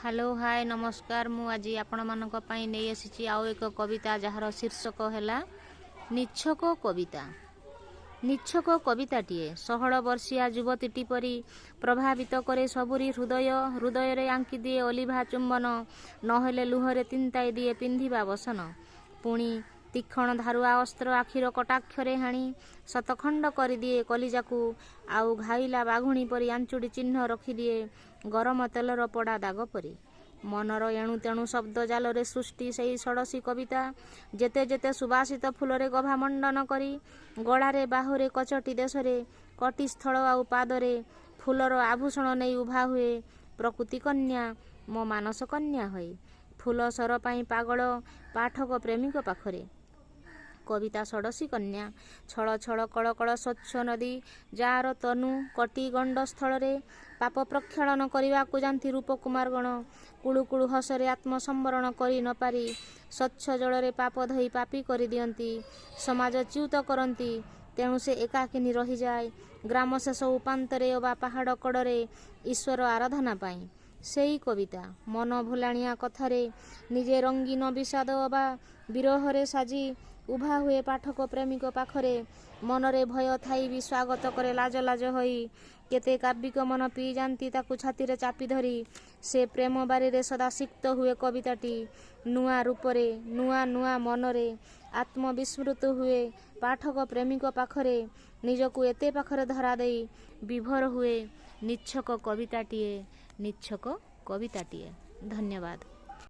Hello, ହାଏ, ନମସ୍କାର। ମୁଁ ଆଜି ଆପଣମାନଙ୍କ ପାଇଁ ନେଇ ଆସିଛି ଆଉ ଏକ କବିତା, ଯାହାର ଶୀର୍ଷକ ହେଲା ନିଚ୍ଛକ କବିତା। ନିଚ୍ଛକ କବିତାଟିଏ 16 ବର୍ଷିଆ ଯୁବତୀଟି ପରି ପ୍ରଭାବିତ କରେ ସବୁରି ହୃଦୟ। ହୃଦୟରେ ଆଙ୍କିଦିଏ ଅଲିଭା ଚୁମ୍ବନ, ନହେଲେ ଲୁହରେ ତିନ୍ତାଇ ଦିଏ ପିନ୍ଧିବା ବସନ। ପୁଣି ତୀକ୍ଷଣ ଧାରୁଆ ଅସ୍ତ୍ର ଆଖିର କଟାକ୍ଷରେ ହାଣି ଶତଖଣ୍ଡ କରିଦିଏ କଲିଜାକୁ, ଆଉ ଘାଇଲା ବାଘୁଣୀ ପରି ଆଞ୍ଚୁଡ଼ି ଚିହ୍ନ ରଖିଦିଏ ଗରମ ତେଲର ପୋଡ଼ା ଦାଗ ପରି। ମନର ଏଣୁ ତେଣୁ ଶବ୍ଦ ଜାଲରେ ସୃଷ୍ଟି ସେଇ ଷୋଡ଼ଶୀ କବିତା ଯେତେ ଯେତେ ସୁବାସିତ ଫୁଲରେ ଗଭା ମଣ୍ଡନ କରି ଗଳାରେ, ବାହୁରେ, କଚଟି ଦେଶରେ, କଟିସ୍ଥଳ ଆଉ ପାଦରେ ଫୁଲର ଆଭୂଷଣ ନେଇ ଉଭା ହୁଏ ପ୍ରକୃତି କନ୍ୟା ମୋ ମାନସ କନ୍ୟା ହୋଇ ଫୁଲ ସର ପାଇଁ ପାଗଳ ପାଠକ ପ୍ରେମିକ ପାଖରେ। କବିତା ଷୋଡ଼ଶୀ କନ୍ୟା ଛଳ ଛଳ କଳ କଳ ସ୍ୱଚ୍ଛ ନଦୀ, ଯାର ତନୁ କଟି ଗଣ୍ଡସ୍ଥଳରେ ପାପ ପ୍ରକ୍ଷାଳନ କରିବାକୁ ଯାନ୍ତି ରୂପକୁମାରଗଣ। କୁଳୁ କୁଳୁ ହସରେ ଆତ୍ମସମ୍ବରଣ କରି ନପାରି ସ୍ୱଚ୍ଛ ଜଳରେ ପାପ ଧୋଇ ପାପୀ କରିଦିଅନ୍ତି, ସମାଜଚ୍ୟୁତ କରନ୍ତି। ତେଣୁ ସେ ଏକାକିନୀ ରହିଯାଏ ଗ୍ରାମ ଶେଷ ଉପାନ୍ତରେ ଅବା ପାହାଡ଼ କଡ଼ରେ ଈଶ୍ୱର ଆରାଧନା ପାଇଁ। ସେଇ କବିତା ମନ ଭୁଲାଣିଆ କଥାରେ ନିଜେ ରଙ୍ଗୀନ ବିଷାଦ ଅବା ବିରହରେ ସାଜି ଉଭା ହୁଏ ପାଠକ ପ୍ରେମିକ ପାଖରେ। ମନରେ ଭୟ ଥାଇ ବି ସ୍ୱାଗତ କରେ ଲାଜ ଲାଜ ହୋଇ। କେତେ କାବ୍ୟିକ ମନ ପିଇଯାନ୍ତି ତାକୁ ଛାତିରେ ଚାପି ଧରି। ସେ ପ୍ରେମ ବାରିରେ ସଦା ସିକ୍ତ ହୁଏ କବିତାଟି ନୂଆ ରୂପରେ, ନୂଆ ନୂଆ ମନରେ। ଆତ୍ମବିସ୍ମୃତ ହୁଏ ପାଠକ ପ୍ରେମିକ ପାଖରେ। ନିଜକୁ ଏତେ ପାଖରେ ଧରା ଦେଇ ବିଭୋର ହୁଏ ନିଚ୍ଛକ କବିତାଟିଏ, ନିଚ୍ଛକ କବିତାଟିଏ। ଧନ୍ୟବାଦ।